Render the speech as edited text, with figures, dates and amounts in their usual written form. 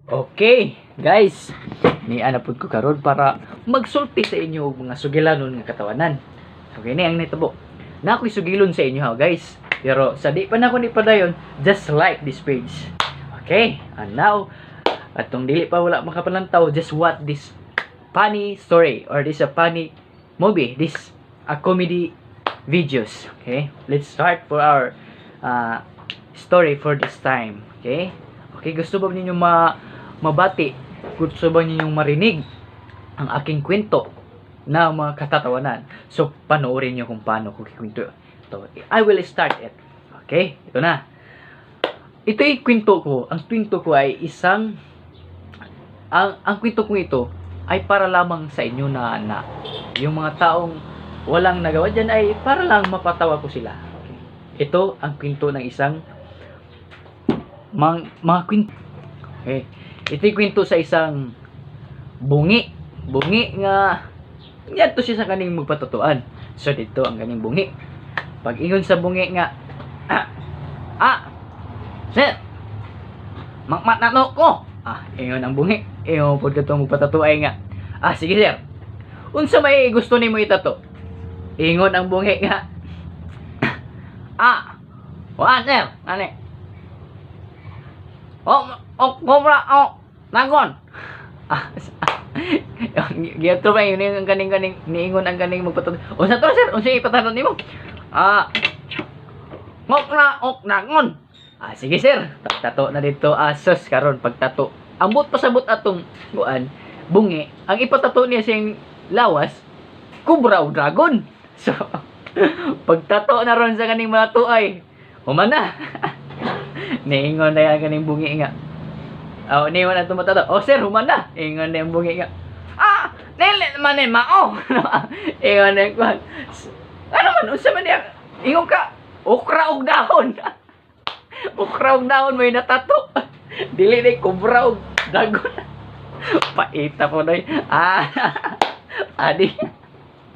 Okay, guys. Ni ana pud ko karon para magsulti sa inyo og mga sugilanon nga katawanan. So kini ang nitabo. Na ako'y sugilon sa inyo ha, guys. Pero sa di pa nako ni padayon, just like this page. Okay, and now atong dili pa wala makapalantaw, just watch this funny story or this a funny movie, this a comedy videos. Okay, let's start for our story for this time. Okay? Okay, gusto ba ninyo mabati? Gusto ba ninyong marinig ang aking kwento na mga katatawanan? So, panoorin niyo kung paano ko kikwento. Ito, I will start it. Okay? Ito na. Ito ay kwento ko. Ang kwento ko ay isang ang kwento ko ito ay para lamang sa inyo na yung mga taong walang nagawa dyan ay para lang mapatawa ko sila. Okay. Ito ang kwento ng isang mga kwento. Okay. Ito yung kwento sa isang bungi. Bungi nga ngadto siya sa kaning magpatatuan. So dito ang kaning bungi. Pag ingon sa bungi nga, "Ah, sir, magpatato ko." Ah, ingon ang bungi. Ingon pod katong magpatato ay nga, "Ah, sige, sir. Unsa may gusto nimo itato?" Ingon ang bungi nga, "Ah, wa, sir, ani. Oh, oh, cobra, oh, dragon." Ah, giadto pa yun ang kaning niingon ang kaning magpatato. "Unsa to, sir? Unsa ipatato nimo?" "Ah, ngok na ok dragon." "Ah, sige, sir." Tato na dito asos karon pagtato. Ambot pasabot atong kuan bungi, ang ipatato niya siyang lawas, cobra o dragon. So pagtato na ron sa kaning mga tuay, human na. Niingon na yan kaning bungi nga. Oh, niingon na tumatato. "Oh, sir, human na." Ingon na yung bungi nga. "Ah, dili man ni mao." Ingon na yung kuan. "Ano man, unsa man niya?" "Ingon ka, okra og dahon. Okra og dahon may natato. Dili ni cobra og dragon." Paita po doy. Ah, adi.